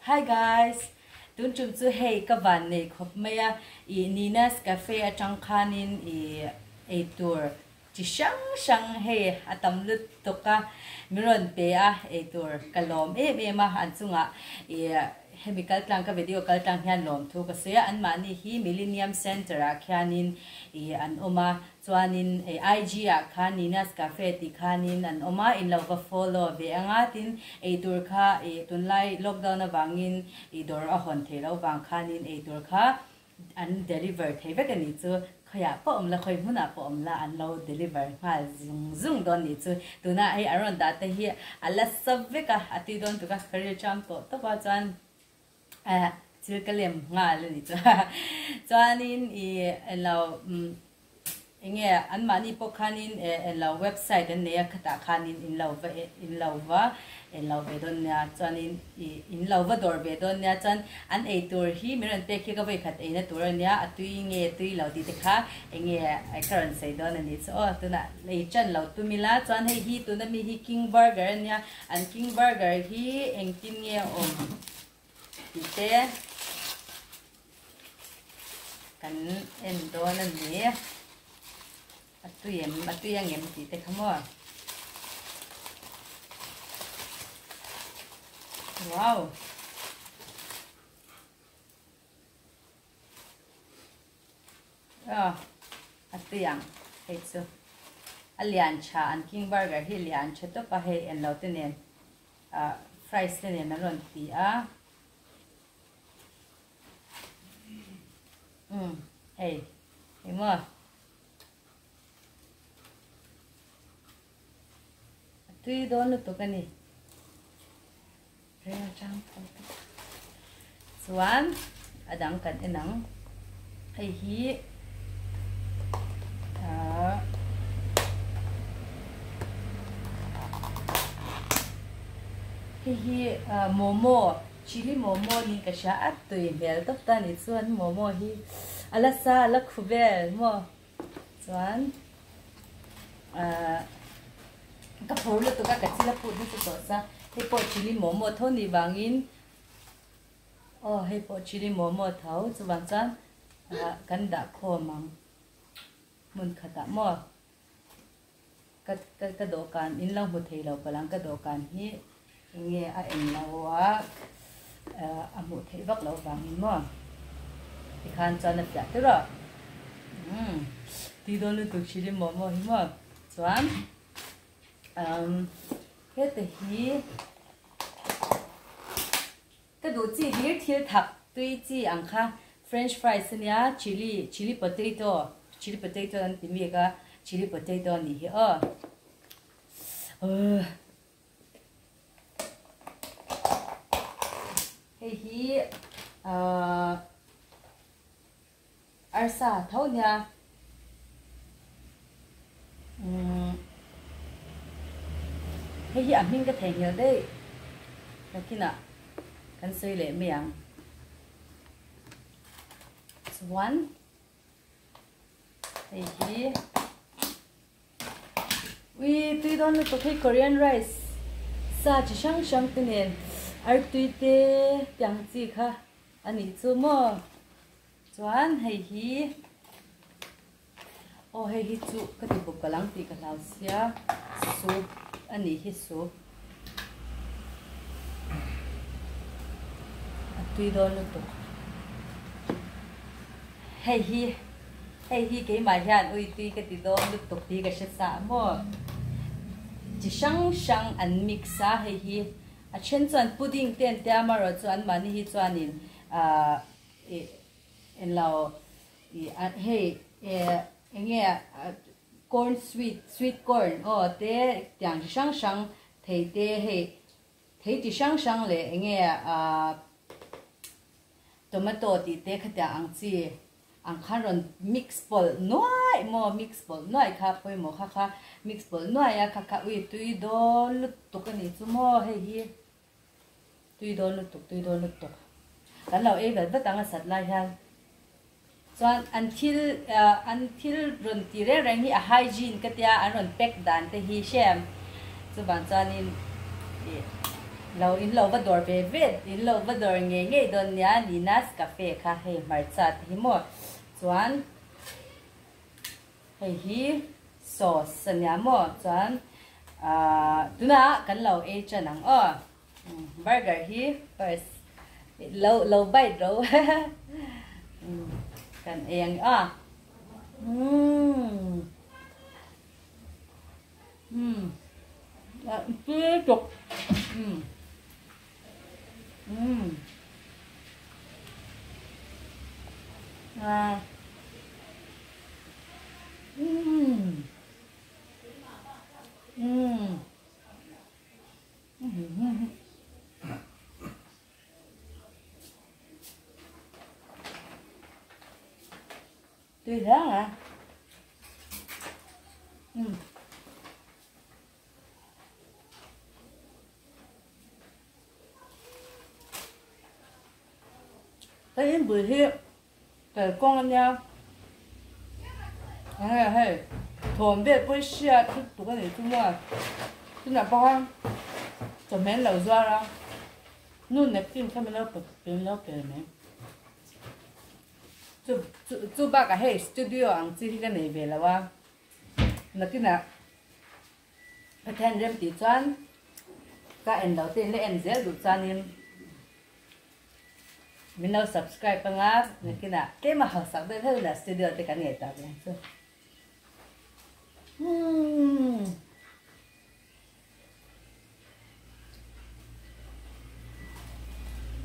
Hi guys! Tun tum chu hei ka van nei khawp mai a, ih Nina's Cafe atang khanin ih eitur chi hrang hrang hei a tam lutuk a, min rawn pe a eitur ka lawm em em a, an chungah ih hemi kal tlang ka video kal tlang hian lawmthu ka sawi a, anmahni hi Millennium Centre ah khianin ih an awm a, Chuanin hei IG ah khan Nina's Cafe tih khanin an awm a, in lo va follow ve ang a, tin eitur kha ih tunlai lockdown avangin ih dawr a hawn theih loh vang khanin eitur kha an deliver thei vek a nih chu, khawiah pawh awm la, khawi hmunah pawh awm la an lo deliver nghal zung zung dawn nih chu. Tunah hei an rawn dah te hi a la sa vek a, a tui dawn tuk a, ka rilṭam tawh tawp a chuan eh thil ka lem nghal a nih chu chuanin ih englo umm enge anmahni pawh khanin eh englo website an nei a khatah khanin in lo va in lo va englo ve dawn nia chuanin ih in lo va dawr ve dawn nia chuan an ei tur hi min rawn pek hi ka vawikhat eina tur a nia a tui nge tui lo tih te kha enge ka rawn sawi dawn a nih chu aw tunah ei tan lo tum ila chuan hei hi tuna mi hi king burger a nia An king burger hi engtin nge a awm tih te kan en dawn a ni. A tui em, a tui ang em tih te kha maw. Wow! Aw a tui ang hei chu a lian tha an king burger hi lian tha tawp a hei englo te nen ah fries te nen an rawn ti a umm hei engmaw a tui dawn lutuk a ni. Rel tang tho te chuan a dang kan en ang hei hi ahh hei hi ahh momo chilli momo niin ka hria a tui hmel tawp ta ni chuan momo hi a la sa a la khu vel maw. Chuan ahh ka phur lutuk a ka chil a phut nasa tawh sa hei pawh chilli momo tho nih vangin aw hei pawh chilli momo tho chuvang chuan ahh kan dah khawm ang hmun khatah maw ka ka ka dawhkan in lo hmu thei lo palh ang ka dawhkan hi enge a en lo a ahh a hmuh theih vak loh vangin maw tikhan chuan a fiah tir a umm tui dawn lutuk chilli momo hi maw chuan umm heta hi ka duh chi hlir thil thak tui chi ang kha french fries ania chilli chilli potato chilli potato an ti mek a chilli potato a nih hi aw uhh. Hei hi ahh arsa tho nia umm hei hi a hming ka theihnghilh daih nakinah kan sawi leh mai ang chuan hei hi. Ui tui dawn lutuk hei Korean rice sa chi hrang hrang te nen artui te tiang chi kha a nih chu maw chuan hei hi aw hei hi chu ka ti bawk ka lang tih ka hlau sia soup a nih hi soup a tui dawn lutuk hei hi. Hei hi keimah hian ui tui ka ti dawn lutuk tih ka hre sa maw? Chi hrang hrang an mix a, hei hi a then chuan pudding te an tia amaherawh chu anmahni hi chuanin ahh ih englo ih hei eh enge corn sweet sweet corn aw te tiang chi hrang hrang thei te hei thei chi hrang hrang leh enge ahh tomato tih te khatiang ang chi Ang khan rawn mix pawlh nuaih maw, mix pawlh nuaih kha pawimawh kha kha mix pawlh nuaih a kha kha ui tui dawn lutuk a nih chu maw hei hi tui dawn lutuk tui dawn lutuk kan lo ei vat vat ang a sat lai hian chuan an thil an thil rawn ti reng reng hi a hygiene ka tia an rawn pack dan te hi hrem chuvang chuanin ih. Lo in lo va dawr ve ve in lo va dawr ngei ngei dawn nia Nina's Cafe kha hei hmarcha te hi maw chuan hei hi sauce a nia maw chuan ahh tunah kan lo ei tan ang aw burger hi first lo lo bite ro kan ei ang aw umm. Umm tui tuk umm umm à umm umm Tui hle ang a. Umm. Hei in bul hi kalkawng a nia. Enge hei thawm vel pawh i hria thut tuk a nih chu maw. Tunah pawh khan chawhmeh an lo zuar a, nu napkin kha min lo min lo pe mai. Chu chu chu bakah hei studio ang chi hi ka nei ve lo a, nakinah Pathian rem tih chuan ka en lo te in la en zel duh chuanin min lo subscribe anga nakinah tlema hausak deuh deuh la studio te kan ngei tak ang chu. Umm.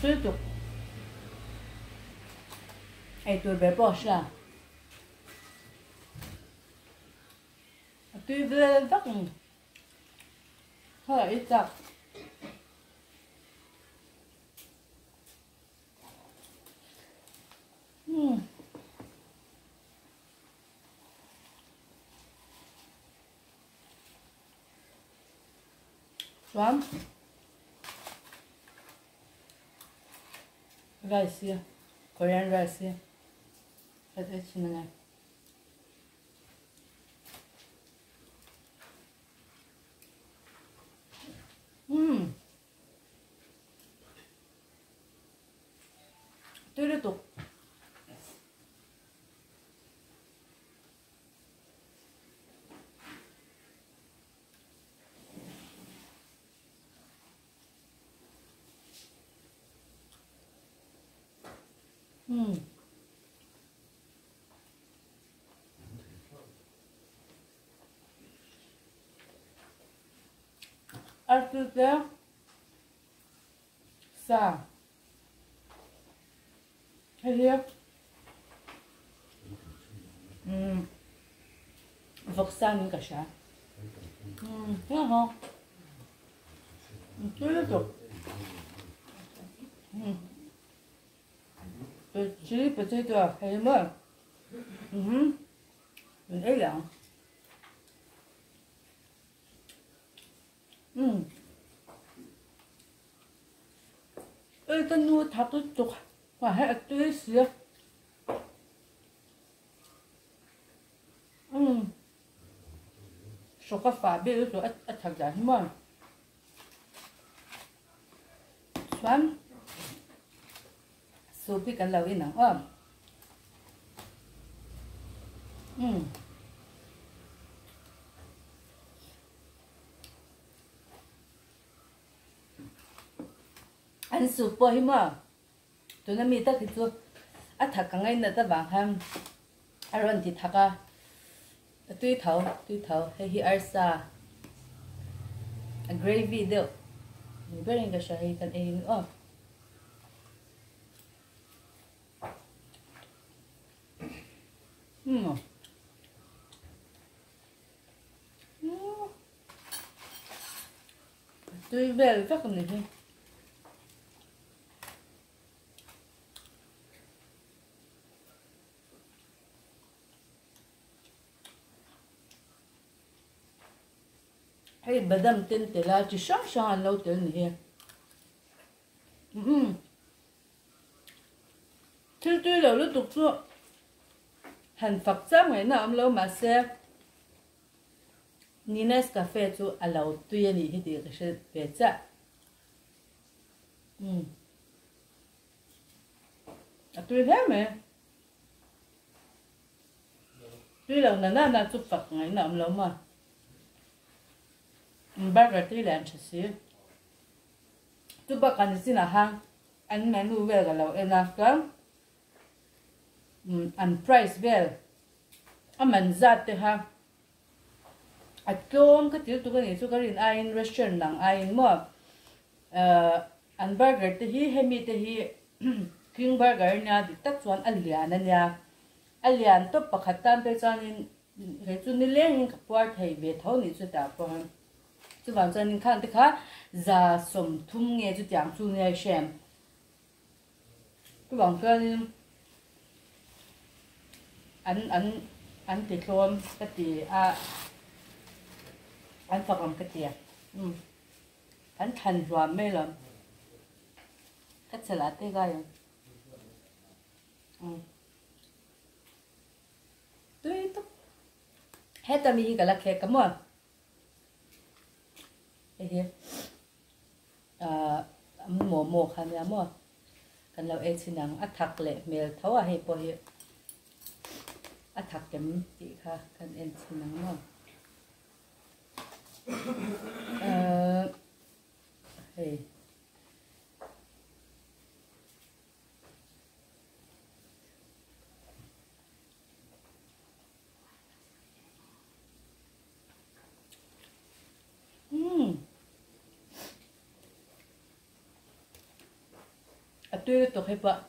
Tui tuk. Ei tur ber pawh a hria. A tui vel vak ang. Khaw a ei chak. Umm. Chuan rice hi Korean rice hi ka ei chhin ange. Umm tui lutuk. Umm. Artui te sa hei hi umm vawksa niin ka hria umm heng ho tui lutuk umm chilli potato hei hi maw umm min ei leh ang. Umm Ui ka nu thak lutuk a heh a tui si a Umm hrawk a fah bik lutuk a thak dan hi maw Chuan soup hi kan lo in ang aw Umm. An soup pawh hi maw tuna mi tak hi chu a thak ka ngainat avang khan a rawn ti thak a, a tui tho tui tho hei hi arsa a gravy deuh ni berin ka hria hei kan ei ang aw. Umm. Tui vel vek a ni hi. Hei badam ten tel a chi hrang hrang an lo tel ni hi. Umm. Thil tui lo lutuk chu han fak chang ngaihna a awm lo mahse Nina's Cafe chu a lo tui a nih hi tih ka hre ve chiah. Umm a tui hle mai. Tui lo na na na chu fak ngaihna a awm lo maw. Burger tui leh an tha si. Chu bakah nichinah khan an menu vel ka lo en a chuan an price vel a man zat te kha a tlawm ka ti lutuk a nih chu ka rin aiin restaurant dang aiin maw an burger te hi hemi te hi king burger ania dik tak chuan a lian ania a lian tawp pakhat tan phei chuanin Kei chu nilengin ka puar thei ve tho nih chu tah pawh hian chuvang chuan inkhang te kha 30 nge chutiang chu nia i hrem chuvang chuanin an an an ti tlawm ka ti a an fak awm ka ti a umm an thlan hluam mai lo ka chhelah te gai ang umm. Tui tak. Heta mi hi ka la khek ka maw. Hei hi ah momo kha nia maw. Kan lo ei chhin ang a thak leh hmel tho a hei pawh hi a thak kem tih kha kan en chhin ang maw. Ah hei. Umm. A tui lutuk hei pawh.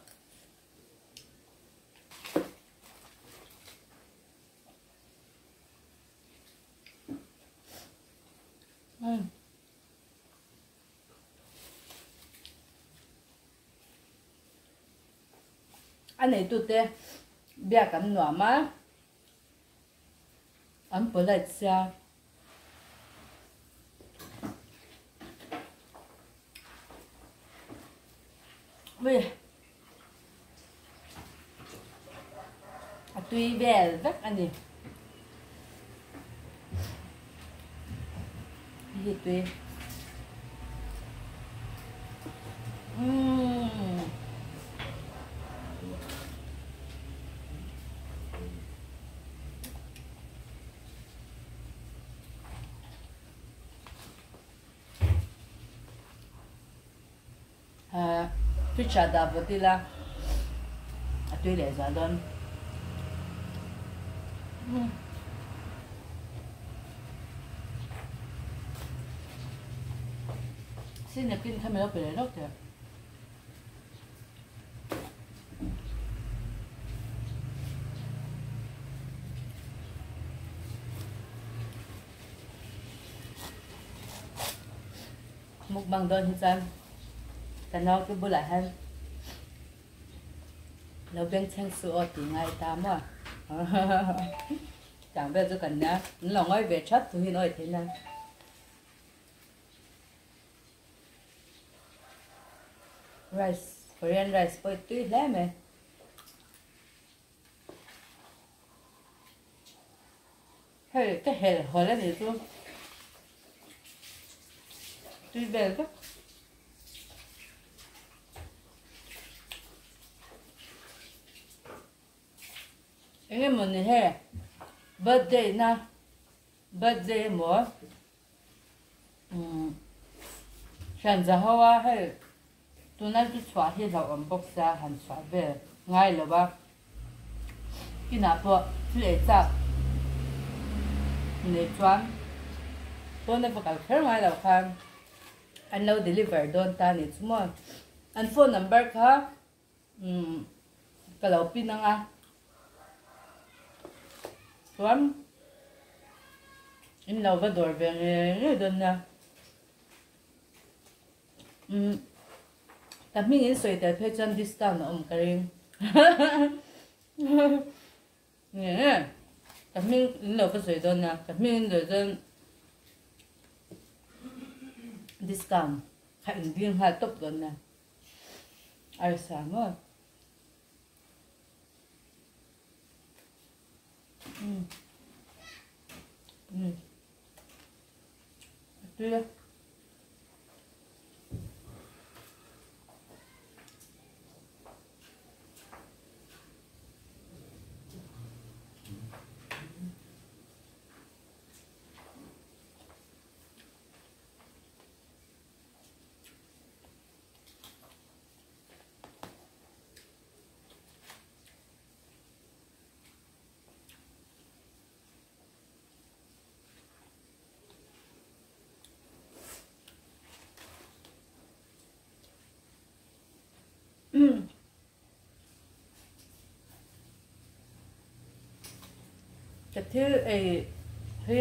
Umm. A neitute biak an nuam a, an polite sia. Ui a tui vel vek a ni. Hei hi tui. Umm. Fridge ah dah vawt ila a tui leh zual dawn. Sin nakin kha min lo pe leh lawk teh. Mukbang dawn hi chuan ka naute bulah hian lo bengchheng suh aw tih ngai ta maw chang vel chu kan nia an lo ngawi ve that thu hi an awih thei na rice Korean rice pawh tui hle mai. Hei ka helh hawlh a nih chu tui vel vek. Eng emaw ni he birthday na birthday emaw umm hran za ho a hei tuna chu chhuah hi hlauhawm bawk sia han chhuah vel ngai lo a. Inah pawh thil ei chak nei chuan pawn a va kal kher ngai lo khan an lo deliver dawn ta a nih chu maw. An phone number kha umm ka lo pin ang a chuan in lo va dawr ve ngei ngei dawn nia. Umm ka hming in sawi tel phei chuan discount a awm ka ring nge nge ka hming in lo ka sawi dawn nia ka hming in sawi chuan discount kha in dil nghal tawp dawn nia arsa maw umm umm. A tui a. Ka thil ei hi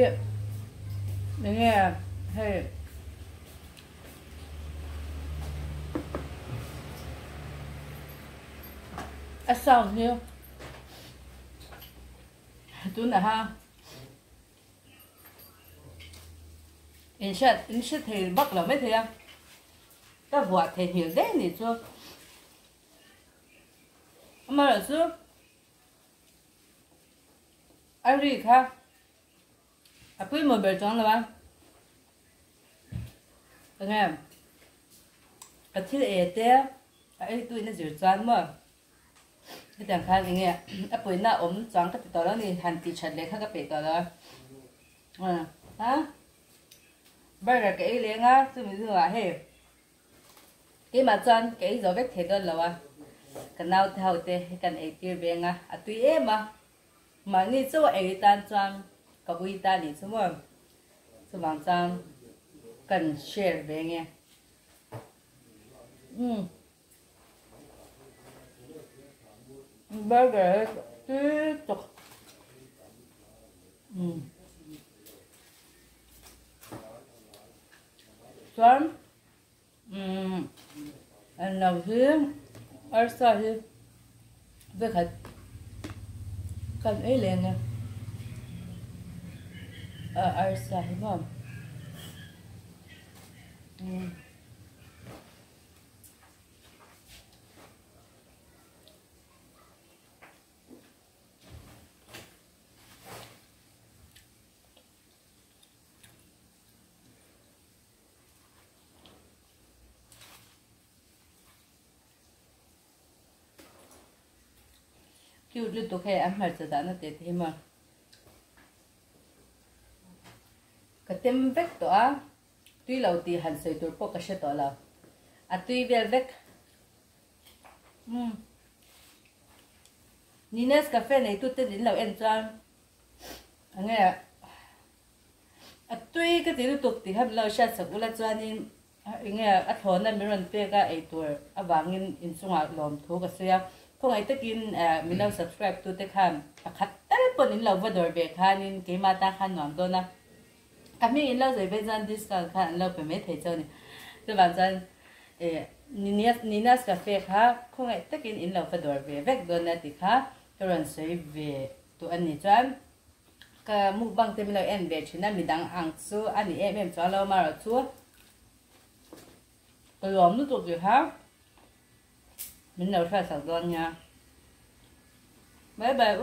enge hei a sound hi tunah ha in hriat in hre thei vak lo maithei a ka vuah theihnghilh daih a nih chu amaherawhchu. A ri kha a pawimawh ber chuang lo a, enge ka thil e te a ei tuin a zir chuan maw hetiang khan enge a pawina a awm chuang ka ti tawh lo a ni, han tih that leh kha ka peih tawh lo a, a burger ka ei leng a chumi hnuah hei. Keimah chuan ka ei zo vek thei dawn lo a, ka naute ho te hi kan ei tir veng a, a tui em a, mahni chauh a ei tan chuan ka ui ta nih chu maw, chuvang chuan kan share ve nge. Umm burger hi tui tawk. Umm. Chuan umm an lo hi arsa hi vekhat kan ei leng a a arsa hi maw umm. Cute lutuk hei a hmarcha dahna teh te hi maw ka tem vek tawh a tui lo tih han sawi tur pawh ka hre tawh lo a tui vel vek umm Nina's cafe neitu ten in lo en chuan enge A tui ka ti lutuk tih kha min lo hriat sak ula chuanin enge a thlawhna min rawn pek a eitur avangin inchungah lawmthu ka sawi a, khawngaih takin min lo subscribe tute khan pakhat tal pawn in lo va dawr ve khanin keimah tan khan nuam dawn a, ka hming in lo sawi ve chuan discount khan an lo pe mai thei chauh a ni. Chuvang chuan Nina's Cafe kha khawngaih takin in lo va dawr ve vek dawn a tih kha ka rawn sawi ve duh a ni chuan. Ka mukbang te min lo en ve thin a, midang ang chu a ni em em chuang lo amaherawh chu ka lawm lutuk tih kha min lo hriatsak dawn nia. Bye bye u.